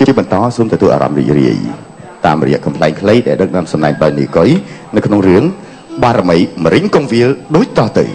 ជាបន្តសូមទទួលអារម្មណ៍រីករាយតាមរយៈកំ pl ែងខ្លីដែលដឹកនាំសម្ដែងដោយនីកុយនៅក្នុងរឿងបារមីមរិញកងវិលដូចតទៅ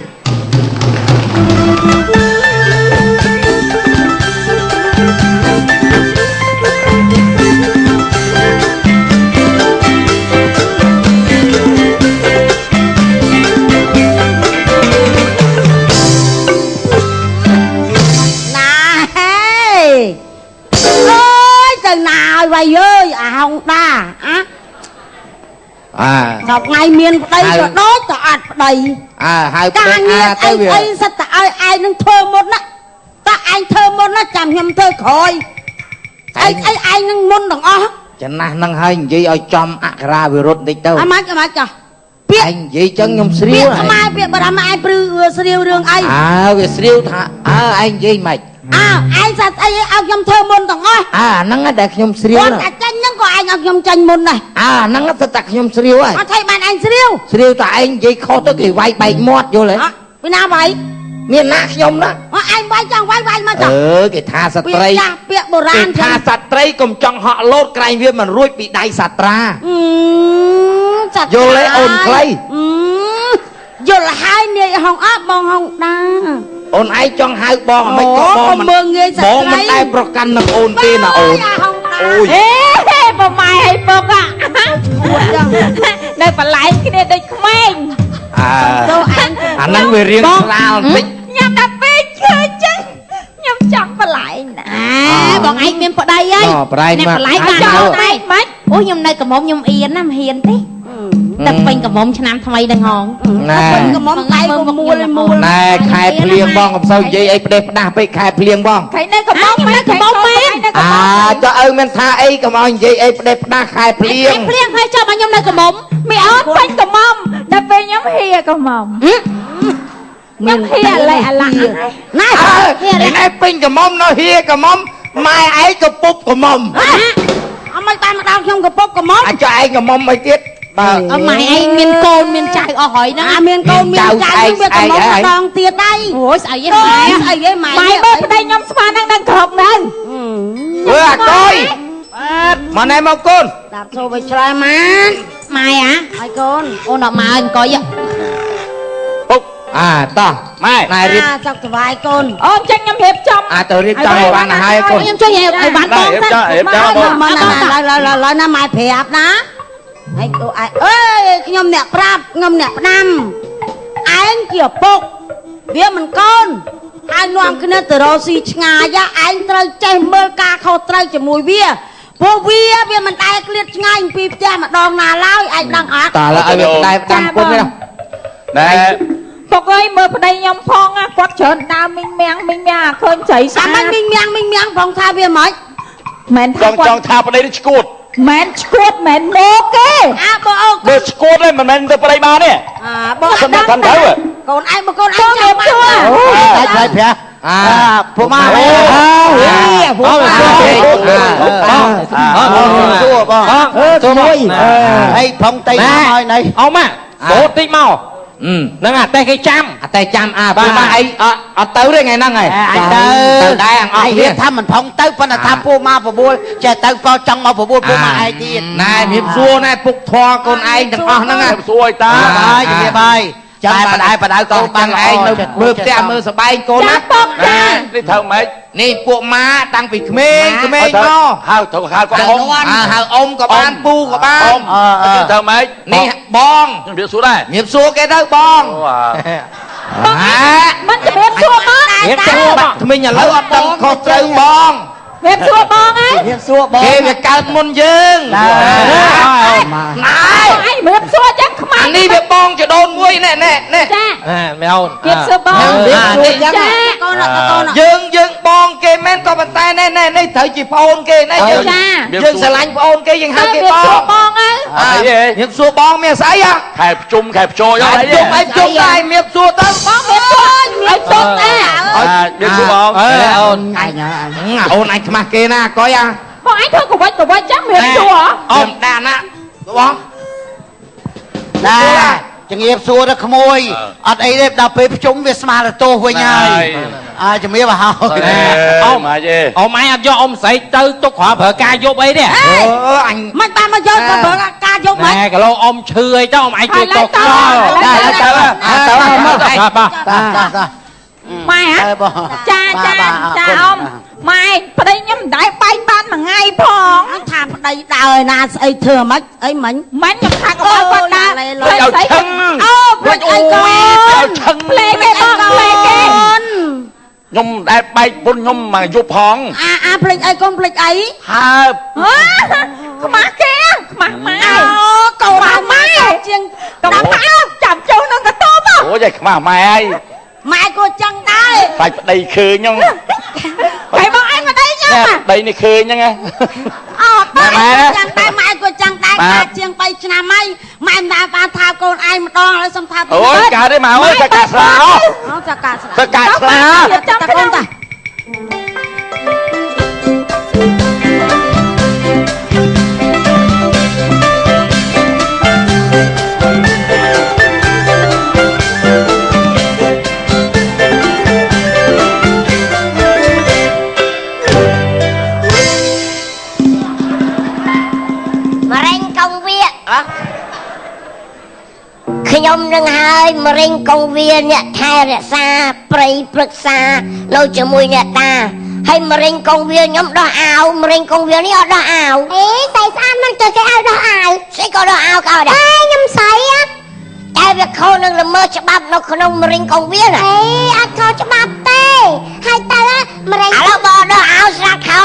ទៅណាឲ្យវាយអើយអាហុងដាអាអាសប្ងៃមានប្តីក៏ដូចក៏អត់ប្តីអើហៅប្តីអាទៅវាអីសិតតែឲ្យឯងនឹងធ្វើមុនណាតើឯងធ្វើមុនណាចាំខ្ញុំធ្វើក្រោយអីអីឯងនឹងមុនទាំងអស់ចំណាស់នឹងហើយនិយាយឲ្យចំអក្សរាវិរុទ្ធតិចទៅអាម៉េចអាម៉េចចាពាក្យឯងនិយាយចឹងខ្ញុំស្រាវពាក្យខ្មែរពាក្យបារាំឯងព្រឺស្រាវរឿងអីអើវាស្រាវថាអើឯងនិយាយម៉េចអើឯងសាស្អីឲ្យខ្ញុំធ្វើមុនទាំងអស់អើអាហ្នឹងដែលខ្ញុំស្រាវគាត់តែចាញ់ហ្នឹងក៏ឯងឲ្យខ្ញុំចាញ់មុនដែរអើអាហ្នឹងទៅតែខ្ញុំស្រាវហើយអត់ថៃបានឯងស្រាវស្រាវតែឯងនិយាយខុសទៅគេវាយបែកមាត់យល់ទេពីណាវាយមានណាខ្ញុំណាអឯងវាយចង់វាយវាយមកចង់អឺគេថាស្ត្រីចាស់ពាក្យបុរាណគេថាស្ត្រីកុំចង់ហក់លោតក្រែងវាមិនរួចពីដៃសត្រាយល់ទេអូនខ្លីយល់ហើយនាយហងអើបងហងដាអូនឯងចង់ហៅបងមិនក៏បងមិនមើងងាយស្ត្រីបងមិនដែលប្រកាន់នឹងអូនទេណាអូនអូយអេប្រម៉ែឲ្យពុកអានៅបលែងគ្នាដូចក្មេងអើអាហ្នឹងវារៀងស្រាលបន្តិចញ៉ាំដល់ពេលឈឺចឹងខ្ញុំចង់បលែងណាបងឯងមានប្តីហើយអ្នកបលែងបានតែម៉េចអូខ្ញុំនៅកំមុំខ្ញុំអៀនណាមិនហ៊ានទេតែពេញកំមុំឆ្នាំថ្មីនឹងហងណែពេញកំមុំដៃក៏មួលមួលណែខែភ្លៀងបងកុំសូវនិយាយអីផ្ដេសផ្ដាស់ពេកខែភ្លៀងបងខែនៅកំមុំនៅកំមុំមែនអាចុះឪមិនថាអីកុំឲ្យនិយាយអីផ្ដេសផ្ដាស់ខែភ្លៀងខែភ្លៀងហើយចុះមកខ្ញុំនៅកំមុំមីអូនពេញកំមុំដល់ពេលខ្ញុំហៀកំមុំខ្ញុំហៀអាឡែអាឡាក់ណែហៀពេញកំមុំនៅហៀកំមុំម៉ែឯងក៏ពុបកំមុំអត់មិនបានមកដល់ខ្ញុំក៏ពុបកំមុំអាចចុះឯងកំមុំអីទៀតបើអម៉ែឯងមានកូនមានចៅអស់ហើយណាអាមានកូនមានចៅវាកំមុំម្ដងទៀតដែរអូយស្អីឯងម៉ែស្អីឯងម៉ែម៉ែបើប្តីខ្ញុំស្មាននឹងដឹងគ្រប់នៅអើអាកុយបាទមកណែមកកូនដាក់ចូលទៅឆ្លើយម៉ានម៉ែអាឲ្យកូនអូនអត់មកអង្គុយពុកអាតោះម៉ែណែរៀបសុខសប្បាយកូនអូនចឹងខ្ញុំរៀបចំអាទៅរៀបចំឲ្យបានទៅហើយកូនខ្ញុំជួយឲ្យបានបងសិនរៀបចំមកណាឡើយណាម៉ែប្រាប់ណាហើយអូឯងអើយខ្ញុំអ្នកប្រាប់ខ្ញុំអ្នកផ្ដាំឯងជាពុកវាមិនកូនហើយនាំគ្នាទៅរកស៊ីឆ្ងាយឯងត្រូវចេះមើលការខុសត្រូវជាមួយវាព្រោះវាមិនដែលឃ្លាតឆ្ងាយពីផ្ទះម្ដងណាឡើយឯងដឹងអត់តើឲ្យវាដែលផ្ដាំពុននេះណែពុកអើយមើលប្តីខ្ញុំផងគាត់ច្រើនដើមមីងមាំងមីងមាំងឃើញស្រីស្អាតមីងមាំងមីងមាំងផងថាវាមិនមែនថាគាត់ចង់ថាប្តីនេះឈួតមែនឈួតមែនមកទេអាបងអូបើឈួតទេមិនមែនទៅប្តីបានទេអាបងសំខាន់ទៅកូនឯងបើកូនឯងចាំបានអូតែថ្លៃប្រាស់អាពួកម៉ាអូពួកម៉ាបងសួរបងសួរមួយហើយផងតៃមកណៃអ៊ំបូតតិចមកហ្នឹងអាតេះគេចាំអាតេះចាំអាពួកម៉ាអីអត់ទៅទេថ្ងៃហ្នឹងហ៎អញទៅទៅដែរអស់គ្នាថាមិនផងទៅប៉ុន្តែថាពួកម៉ាបបួលចេះទៅក៏ចង់មកបបួលពួកម៉ាឯងទៀតណែជំរាបសួរណែពុកធွာកូនឯងទាំងអស់ហ្នឹងជំរាបសួរឲ្យតាបាយជំរាបបាយចាំបដៅបដៅកូនបានឯងនៅមើលផ្ទះមើលសបែងកូនណានេះត្រូវម៉េចនេះពួកម៉ាតាំងពីក្មេងក្មេងមកហៅត្រូវហៅគាត់អ៊ំហៅអ៊ំក៏បានពូក៏បានត្រូវម៉េចនេះបងជំរាបសួរដែរជំរាបសួរគេទៅបងបងមិនជំរាបសួរបងរៀបសួរបាក់ថ្មិញឥឡូវអត់ដឹងខុសត្រូវបងជំរាបសួរបងហ៎ជំរាបសួរបងគេវាកើតមុនយើងណែឯងជំរាបសួរចឹងខ្មាស់អានេះវាបងចដូនមួយណែណែណែចាមែអូនជំរាបសួរបងនេះចាកូនកូនយើងយើងបងគេមែនក៏ប៉ុន្តែណែណែនេះត្រូវជាប្អូនគេណែយើងយើងស្រឡាញ់ប្អូនគេយើងហៅគេបងបងហ៎ជំរាបសួរបងមានស្អីហ៎ខែភ្ជុំខែភ្ជោយអីភ្ជុំអីភ្ជុំដែរជំរាបសួរទៅបងជំរាបសួរឲ្យសុទ្ធដែរជំរាបសួរបងអើអូនអញអូនអញខ្មាស់គេណាកុយអាបងឯងធ្វើកវិចកវិចចឹងមានសួរអ៊ំដាក់ណាបងណាជំរាបសួរដល់ក្មួយអត់អីទេដល់ពេលភ្ជុំវាស្មារទោសវិញហើយ អើជំរាបហើយ អ៊ំអ៊ំឯងអត់យកអ៊ំស្រីទៅទុកគ្រាន់ប្រើការយប់អីទេ អញ មិនបានមកយកទៅប្រើការយប់ហ្មង ណែគីឡូអ៊ំឈឺអីទៅអ៊ំឯងជួយតកក ទៅទៅទៅមក បាទបាទ តា ម៉ែចាចាចាអ៊ំម៉ែប្តីខ្ញុំមិនដែលបែកបានមួយថ្ងៃផង អញថាប្តីដើរណាស្អីធ្វើម៉េចអីមិញ មិញខ្ញុំថាកុំឲ្យគាត់ដើរ ឲ្យឈឹង អូភ្លេចអីកូន ឈឹង ភ្លេចគេបងភ្លេចគេ ខ្ញុំមិនដែលបែកពុនខ្ញុំមកយប់ផង អាអាភ្លេចអីកូនភ្លេចអី ហើប ខ្មាស់គេខ្មាស់ម៉ែ អូកូនម៉ែជាង កុំមកចាំចូលនឹងកតប អូយខ្មាស់ម៉ែហើយ ម៉ែក៏ចឹងដែរ ខ្លាចប្តីឃើញហ្នឹង តែមកឯងប្តីខ្ញុំ ប្តីនេះឃើញហ្នឹង អត់ម៉ែចឹងដែរម៉ែក៏ចឹងដែរកាជាង3ឆ្នាំហើយម៉ែមិនដែលបានថាកូនឯងម្ដងហើយសុំថា អូយកើតទេម៉ែអូយចាកាស្លា អូចាកាស្លា ចាកាស្លា តាកូនតា ខ្ញុំនឹងហើយមរិញកងវាអ្នកថែរក្សាព្រៃព្រឹក្សានៅជាមួយអ្នកតាហើយមរិញកងវាខ្ញុំដោះអាវមរិញកងវានេះអត់ដោះអាវអេស្អីស្អាតមិនទៅគេឲ្យដោះអាវស្អីក៏ដោះអាវក៏ដែរអេខ្ញុំស្អីតែវាខុសនឹងល្មើសច្បាប់នៅក្នុងមរិញកងវាណាអេអត់ខុសច្បាប់ទេហើយតើមរិញឥឡូវបើដោះអាវស្រាតខោ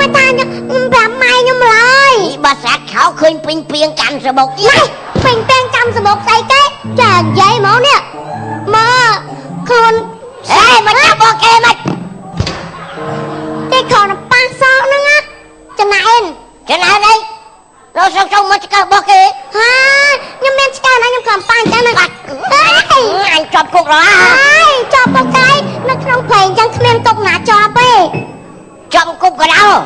មកតាខ្ញុំប្រាប់ម៉ែខ្ញុំឡើយបើស្រាតខោឃើញពេញពីងកាន់សបុកពេញពេញចាំសបុកស្អីគេចានិយាយហ្មងនេះមកខ្លួនអេមកចាប់បងគេមកគេខនប៉ះសក់ហ្នឹងណាចំណែនចំណែនអីរកសុំមកឆ្កឹះរបស់គេហាខ្ញុំមានឆ្កឹះណាខ្ញុំខំប៉ះអញ្ចឹងណាអញជាប់គុករហើយជាប់គុកគេនៅក្នុងព្រៃអញ្ចឹងគ្មានគុកណាជាប់ទេជាប់គុកក៏ដល់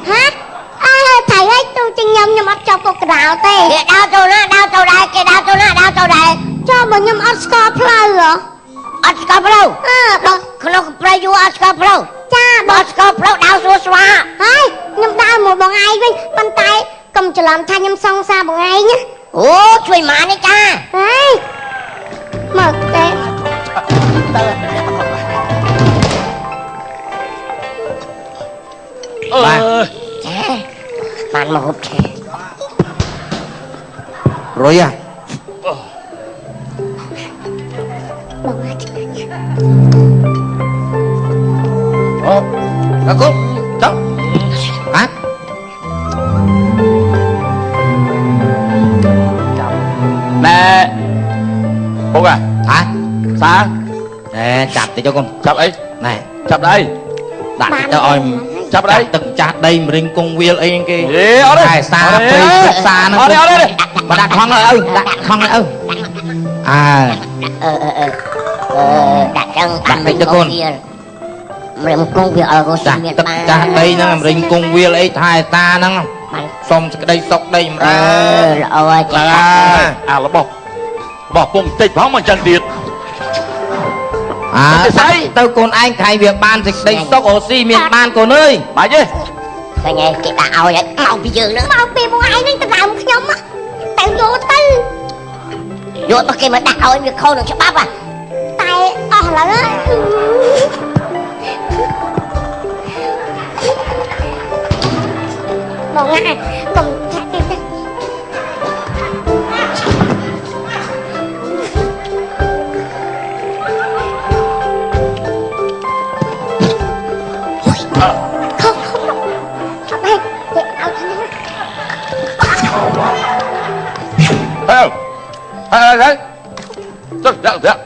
ហាអើថៃហើយទូជាខ្ញុំខ្ញុំអត់ជាប់គុកកដៅទេគេដើរទៅណាដើរទៅដែរគេដើរទៅណាដើរទៅដែរចុះបើខ្ញុំអត់ស្គាល់ផ្លូវហ៎អត់ស្គាល់ផ្លូវអើបើក្នុងព្រៃយូរអត់ស្គាល់ផ្លូវចាបើស្គាល់ផ្លូវដើរសួរស្វាហើយខ្ញុំដើរមកបងឯងវិញប៉ុន្តែកុំច្រឡំថាខ្ញុំសង្សារបងឯងណាអូជួយម៉ានេះចាហើយមកទេ អឺ ចាបានមកហូបឆា រុយហ៎ បងអាចឆ្ងាញ់ អូកូនចុះហ៎ ណែពុកហ៎ ហ៎ សា ណែចាប់តិចទៅកូន ចាប់អី ណែចាប់ដៃ ដាក់ទៅឲ្យ ចាប់ដៃ ទឹកចាស់ដីមរិញគង់វាលអីហ្នឹងគេ អេអត់ទេ តែសាព្រៃព្រឹក្សាហ្នឹង អត់ទេអត់ទេ បើដាក់ខំឲ្យឪដាក់ខំឲ្យឪអើ អឺអឺអឺដាក់ចឹង ដាក់តិចទៅកូន មរិញគង់វាអល់កូស៊ីមាន ទឹកចាស់ដីហ្នឹងមរិញគង់វាលអីថែតាហ្នឹងសុំសេចក្តីសុខដីចម្រើន ល្អហើយ ចាអារបស់របស់ពងតិចផងមកចឹងទៀត អើទៅកូនឯងខៃវាបានសេចក្តីសុខអូស៊ីមានបានកូនអើយ បាច់ទេ ឃើញឯងគេដាក់ឲ្យមកពីយើងហ្នឹងមកពីបងឯងហ្នឹងដណ្ដើមខ្ញុំទៅយកទៅយកទៅគេមកដាក់ឲ្យវាខុសនឹងច្បាប់ហ่ะតែអស់ឡើយបងណាកុំចាក់ទេ ហើយហើយទៅដាក់ដាក់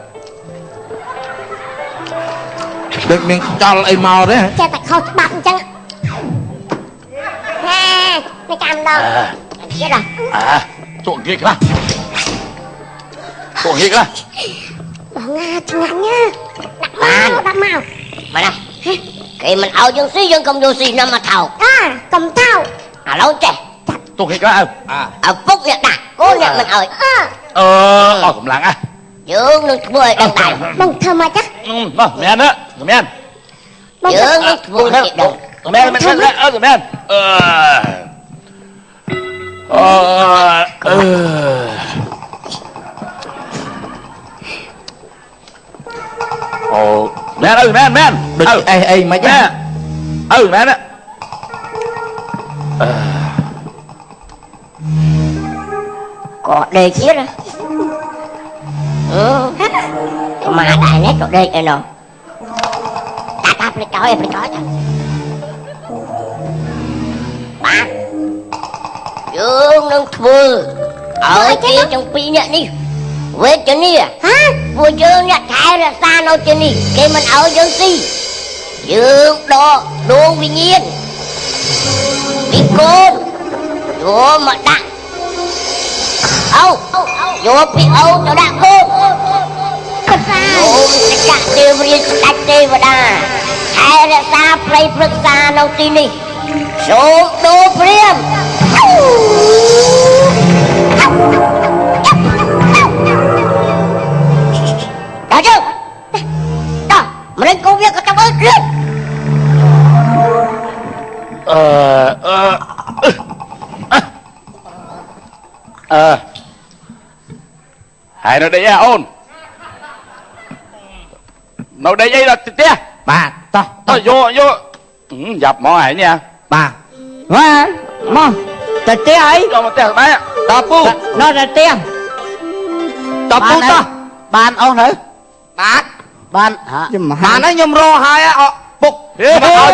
ដូចមានខ្យល់អីមកទេ ចេះតែខុសច្បាប់អញ្ចឹងហេនេះចាំដល់ទៀតហ៎ អាជក់ងាយខ្លះជក់ងាយខ្លះ បងណាឆ្ងាញ់ណាដាក់មកដាក់មកមកណាគេមិនឲ្យយើងស៊ីយើងកុំយកស៊ីណាមកថោកអាកុំថោកឥឡូវចេះ ទុកគេខ្លះ ឪពុកអ្នកដាក់កូនអ្នកមិនឲ្យ អឺអស់កម្លាំងហ៎ យើងនឹងធ្វើឲ្យដឹងដែរបងធ្វើមកចា មកមែនណា មែនយើងនឹងធ្វើគេដឹងមែនមែនអឺមែនអឺអឺអូមែនអើមែនមែនដូចអេអីមិនហ៎អើមែនក៏ដេកទៀតអឺមកដែរនេះក៏ដេកឯណោះតាតាភ្លេចកោយភ្លេចកោយតាបាទយើងនឹងធ្វើឲ្យគេទាំងពីរអ្នកនេះវេទនាហាពួកយើងអ្នកថែរក្សានៅទីនេះគេមិនឲ្យយើងស៊ីយើងដកដួងវិញ្ញាណពីកូនយកមកដាក់អូយកពីអូទៅដាក់កូនអូមសច្ចទេវរាជស្ដេចទេវតាថែរក្សាព្រៃព្រឹក្សានៅទីនេះសូមដូរព្រាមដល់យើងតោះម្រេចកូនវាក៏ទៅអើយអឺអឺហើយនៅដេកអីអូននៅដេកអីដល់ផ្ទះបាទតោះតោះយកយកយ៉ាប់មកឯងនេះបាទបាទមកទៅផ្ទះអីយកមកផ្ទះបែតពូនៅទៅផ្ទះតពូតោះបានអស់ទៅបាទបានបានហើយខ្ញុំរកហើយអពុកឲ្យ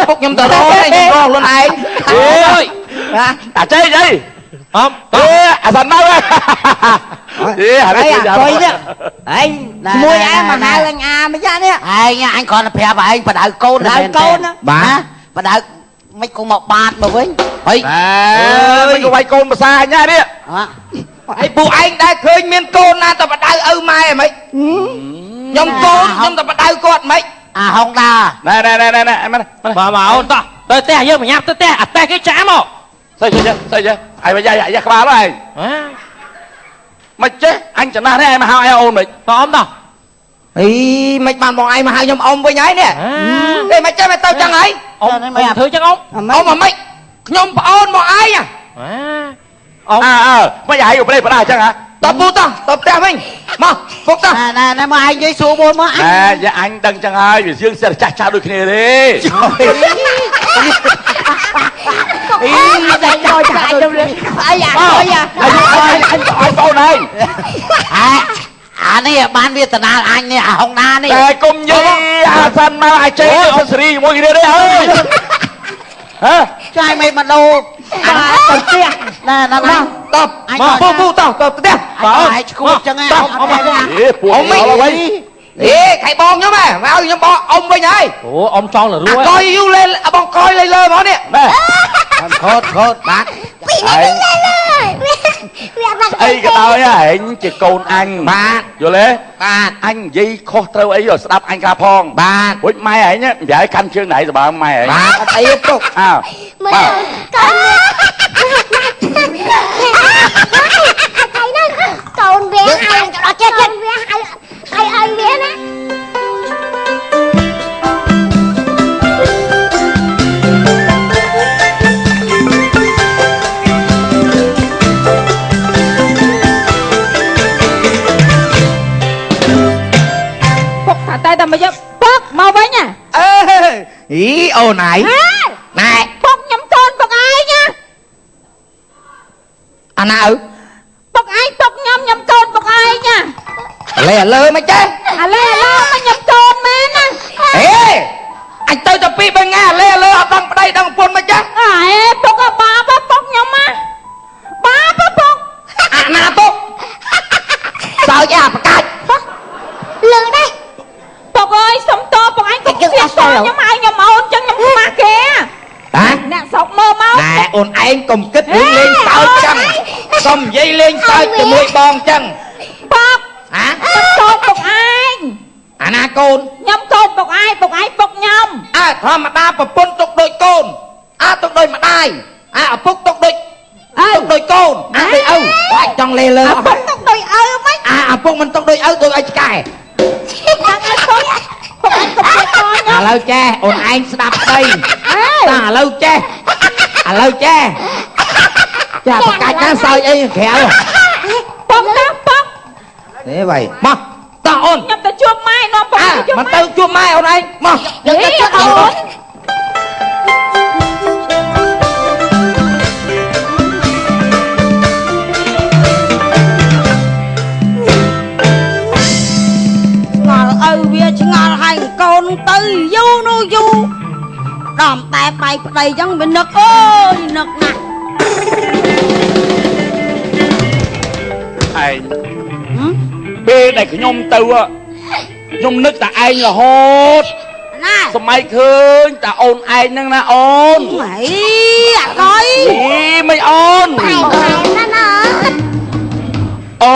ពុកខ្ញុំទៅរកខ្ញុំរកខ្លួនឯងអូយអាចេះអីអមអេអាសាន់មកអេអានេះអាកុយនេះឯងមួយឯងមកហៅអញអាមិនចានេះឯងអញគ្រាន់តែប្រាប់ឯងបដៅកូនបដៅកូនបាទបដៅមិនគង់មកបាតមកវិញហើយមិនក៏វាយកូនភាសាអញណានេះហើយពួកឯងដែលឃើញមានកូនណាទៅបដៅឪម៉ែហ្មងខ្ញុំកូនខ្ញុំទៅបដៅគាត់ហ្មងអាហុងដាណែណែណែណែណែមកមកអូនតោះទៅផ្ទះយើងប្រញាប់ទៅផ្ទះអាផ្ទះគេចាំមកស្អីស្អីស្អីឯងយ៉ាយ៉ាក្បាលហើយមិនចេះអញចំណាស់នេះឯងមកហៅឯងអូនមិនតោះអ៊ំតោះអីមិនបានបងឯងមកហៅខ្ញុំអ៊ំវិញហើយនេះទេមិនចេះមិនទៅចឹងហើយអ៊ំធ្វើចឹងអ៊ំអ៊ំមិនខ្ញុំប្អូនមកឯងអាអ៊ំអើមិនឯងប្រេបដាចឹងហ៎តពូតោះទៅផ្ទះវិញមកពុកតោះណែណែមកឯងនិយាយសួរមួយមកអញណែយ៉ាអញដឹងចឹងហើយវាយើងសិតចាស់ចាស់ដូចគ្នាទេអីតែចូលចាស់ខ្ញុំអីអាអីអាអញអញបងឯងអានេះបានវាតណាលអញនេះអាហុងណានេះតែគុំនិយាយអាសាន់មកអាចចេះទៅសេរីជាមួយគ្នាទេហើយហ៎ចាយមិនមកដូរទៅផ្ទះណែណែតបពូពូតោះទៅផ្ទះបាទឯងឈួតចឹងឯងអេពូអ៊ំវិញអេខៃបងខ្ញុំហ៎មកឲ្យខ្ញុំបងអ៊ំវិញហើយអូអ៊ំចង់លរួយកយយូលេបងកយលេលើមកនេះណែខូតខូតបាទពីនេះលេលើវាបាក់ ស្អីក៏ដោយឯងជាកូនអញបាទយល់ទេបាទអញនិយាយខុសត្រូវអីឲ្យស្ដាប់អញក្រាបផងបាទរួចម៉ែឯងនិយាយកាន់ជើងណៃសបើម៉ែឯងបាទអត់អីពុកអើបាទកូនថ្ងៃហ្នឹងកូនវាឲ្យដល់ចិត្តវាឲ្យឲ្យវាណាតែមកយកពុកមកវិញណាអើអីអូនឯងណែពុកខ្ញុំកូនពុកឯងណាអាណាឪពុកឯងពុកខ្ញុំខ្ញុំកូនពុកឯងណាលេអាលើមិនចេះអាលេអាលើមកខ្ញុំកូនមែនណាអេអញទៅតែពីរបីថ្ងៃអាលេអាលើអត់ដឹងប្តីដឹងប្រពន្ធមិនចេះអេពុកបាបពុកខ្ញុំណាបាបពុកអាណាពុកសើចអាប្រកាច់លើដែរពុកអើយសុំតពុកឯងក៏សៀសខ្ញុំឲ្យខ្ញុំអូនចឹងខ្ញុំខ្មាស់គេបាទអ្នកស្រុកមើលមកណែអូនឯងកុំគិតរឿងលេងសើចចឹងកុំនិយាយលេងសើចជាមួយបងចឹងពុកហាខ្ញុំកូនពុកឯងអាណាកូនខ្ញុំកូនពុកឯងពុកឯងពុកខ្ញុំអើធម្មតាប្រពន្ធទុកដូចកូនអើទុកដូចម្ដាយអើឪពុកទុកដូចទុកដូចកូនអើដូចឪបាច់ចង់លេលើឪពុកទុកដូចឪមិនអើឪពុកមិនទុកដូចឪដូចឲ្យឆ្កែ ហ្នឹងហើយពុកពុកឯងកុំទៀតកខ្ញុំ ឥឡូវចេះអូនឯងស្ដាប់ស្ដីតាឥឡូវចេះឥឡូវចេះចាបកាច់ណាសើចអីក្រៅប៉ុកតាប៉ុកនេះវ៉ៃមកតោះអូនខ្ញុំទៅជួបម៉ែនាំប៉ុកទៅជួបម៉ែមិនទៅជួបម៉ែអូនឯងមកយើងទៅជួបអូនឆ្ងល់ឪវាឆ្ងល់ហើយកូនទៅយូរនោះយូរដំតែបែកប្តីចឹងវានឹកអើយនឹកណាស់ឯងពេលដែលខ្ញុំទៅខ្ញុំនឹកតែឯងរហូតណាសម័យឃើញតែអូនឯងហ្នឹងណាអូនហីអាកុយមិនអូនណាណាអូ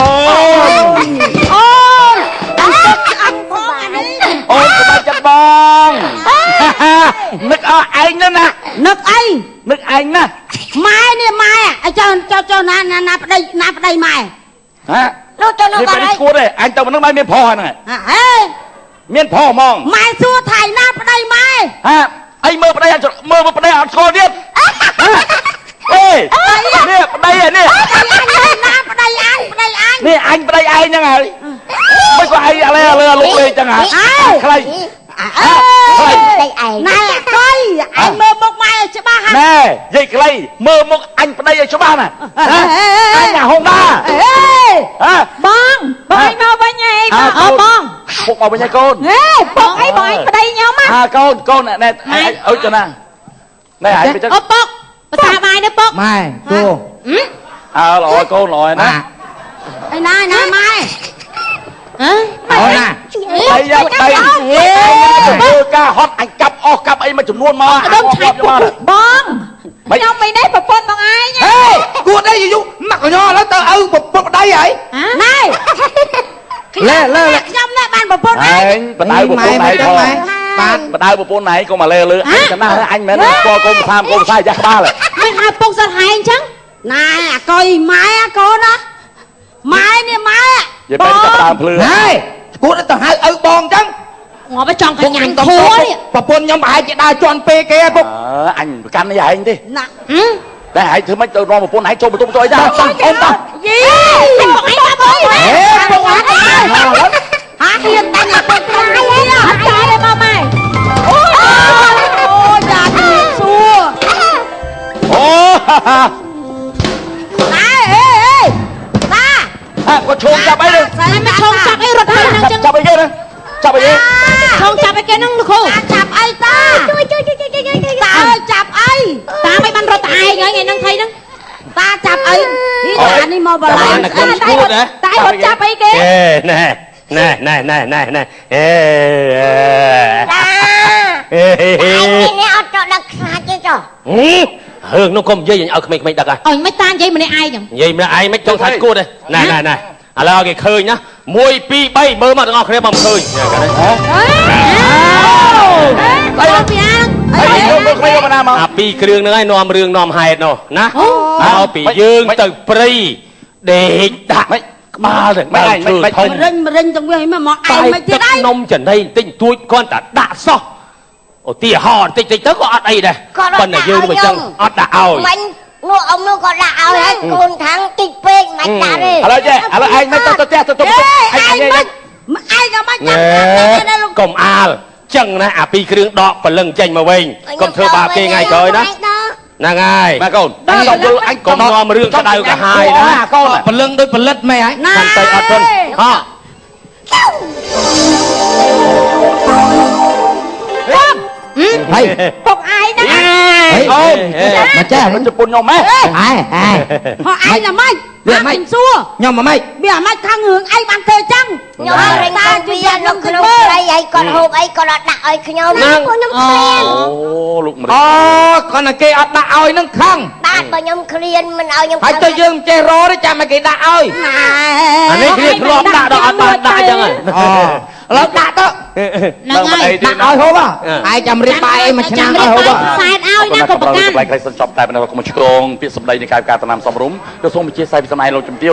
នអូនទឹកឆ្អឹងផងអានេះអូនសប្បាយចិត្តបងនឹកអស់ឯងហ្នឹងណានឹកអីនឹកឯងណាម៉ែនេះម៉ែអីចុះចុះណាណាប្តីណាប្តីម៉ែហ៎នោះទៅនោះបាត់ហើយ ស្គួតទេអញទៅនឹងម៉ែមានប្រុសហ្នឹងហេមានប្រុសហ្មងម៉ែសួរថៃណាប្តីម៉ែហ่าអីមើលប្តីអត់មើលប្តីអត់ស្គាល់ទៀតអេនេះប្តីនេះណាប្តីអញប្តីអញនេះអញប្តីឯងហ្នឹងហើយមិនក៏ឯងឥឡូវឥឡូវលោកលេងចឹងហ่าខ្លី ប្តីឯង ណែកុយឯងមើលមុខម៉ែឲ្យច្បាស់ ណែនិយាយខ្លីមើលមុខអញប្តីឲ្យច្បាស់ណាអញអាហុងដាហ៎ បងបងឯងមកវិញឯងអូបង ពុកមកវិញហើយកូន ហេពុកអីបងឯងប្តីខ្ញុំហ៎កូនកូនណែអើចុះណាណែឯងទៅ អូពុកភាសាបាយនេះពុក ម៉ែគូ អើល្អកូនល្អណា ឯណាណាម៉ែ ហ៎ អូនណា អីយ៉ាប្តីធ្វើការហត់អញកាប់អស់កាប់អីមួយចំនួនមក ដុំឆៃបងខ្ញុំមិននេះប្រពន្ធបងឯង ហេគួតអីយូរណាក់កញឥឡូវទៅឪប្រពន្ធប្តីហើយ ណែ លែលែ ខ្ញុំនេះបានប្រពន្ធ ឯងបដៅប្រពន្ធឯងផង បាន បដៅប្រពន្ធឯងកុំមកលែលើអញចំណាស់អញមិនមែនស្គាល់កុំសាមកុំសាយ៉ាស់ក្បាល មិនហៅពុកសិតហែងអញ្ចឹង ណែអាកុយម៉ែអាកូនណាម៉ែនេះម៉ែ និយាយបែបចាប់ដើមភ្លឺ ហេគួតទៅហៅឪបងអញ្ចឹង ងាប់ចង់កញ្ញាញ់ធួនេះ ប្រពន្ធខ្ញុំប្រហែលជាដើរជន់ពេកគេហ៎ពុក អញប្រកាន់នេះឯងទេ ណា តែឯងធ្វើម៉េចទៅនាំប្រពន្ធឯងចូលបន្ទប់ចូលអីដែរ អូនតោះ យី ពុកឯងមកអើយ ហេពុកអត់ ហាហ៊ានតែអ្នកពុកខ្លាយហី អត់តែទេមកម៉ែ អូយ៉ាជំរាបសួរ អូ ណែអេអេតា ហ่าគាត់ឈោងចាប់អីទៅ មិនឈោងចាប់អីរត់ទៅហ្នឹងចឹង ចាប់អីគេណាចាប់អីគេ ឈោងចាប់អីគេហ្នឹងលោកគ្រូ ចាប់អីតា ជួយជួយជួយជួយជួយ តាអើយចាប់អី តាមិនបានរត់តែឯងហើយថ្ងៃហ្នឹងថៃហ្នឹង តាចាប់អីនេះតានេះមកបលាយ តាតែរត់ចាប់អីគេ អេណែណែណែណែណែណែអេ តា អេ នេះអត់ទៅដឹងខ្លាចទេចុះ រឿងនោះកុំនិយាយឲ្យក្មេងៗដឹកហ่ะ អុយមិនតានិយាយម្នាក់ឯងចឹង និយាយម្នាក់ឯងមិនចង់ថាគួតទេណែណែណែឥឡូវគេឃើញណា1 2 3មើលមកទាំងអស់គ្នាមកឃើញ ហ៎ អីពីអា អីយកក្មេងមកណាមក អាពីរគ្រឿងហ្នឹងឯងនាំរឿងនាំហេតុនោះណាមកពីយើងទៅព្រៃដេកដាក់ក្បាលទៅដើមឈើធំ រិញរិញទាំងវាមកឯងមិនទៀតអី នំចំណីបន្តិចបន្តួចគាត់តែដាក់សោះឧទាហរណ៍បន្តិចតិចទៅក៏អត់អីដែរប៉ុន្តែយើងមិនចឹងអត់ដាក់ឲ្យ មិញនោះអ៊ំនោះក៏ដាក់ឲ្យហើយកូនខាងតិចពេកមិនដាក់ទេ ឥឡូវចេះឥឡូវឯងមិនទៅផ្ទះទៅទៅ ឯងមិនឯងក៏មិនចាំទេលោក កុំអាលចឹងណាអាពីរគ្រឿងដកព្រលឹងចេញមកវិញកុំធ្វើបាបគេថ្ងៃក្រោយណាហ្នឹងហើយ បាទកូនអញយល់អញ កុំនាំរឿងក្តៅក្រហាយណា កូន ព្រលឹងដូចផលិតមែនហើយ កាន់តែអត់ធន់ហ៎ ហើយ ពុកឯងណា អូន មកចេះ មិនជប៉ុនខ្ញុំហ៎ ហែហែ ហោះឯងណាម៉េច វាម៉េច សួរ ខ្ញុំមកម៉េច វាម៉េចខាងរឿងអីបានធ្វើចឹង ខ្ញុំរិញកងវានៅក្នុងព្រៃហើយគាត់ហូបអីគាត់អត់ដាក់ឲ្យខ្ញុំ ខ្ញុំឃ្លាន អូលោកម្រិ អូគាត់តែគេអត់ដាក់ឲ្យនឹងខឹង បាទបើខ្ញុំឃ្លានមិនឲ្យខ្ញុំ ហើយទៅយើងមិនចេះរទេចាំឲ្យគេដាក់ឲ្យ អានេះគ្នាធ្លាប់ដាក់ដល់អត់បានដាក់ចឹងហើយ អូឥឡូវដាក់ទៅ ហ្នឹងហើយ ដាក់ឲ្យហូបហ៎ឯងចាំរៀបបាយអីមួយឆ្នាំឲ្យហូប សែតឲ្យណាក៏ប្រកាន់ កន្លែងខ្លីសិនចប់តែប៉ុណ្ណេះកុំឆ្កងពាក្យសម្ដីនៃកាយវិការតំណាំសមរម្យក៏សូមអធិស្ឋានពីសំណាយលោកជំទាវ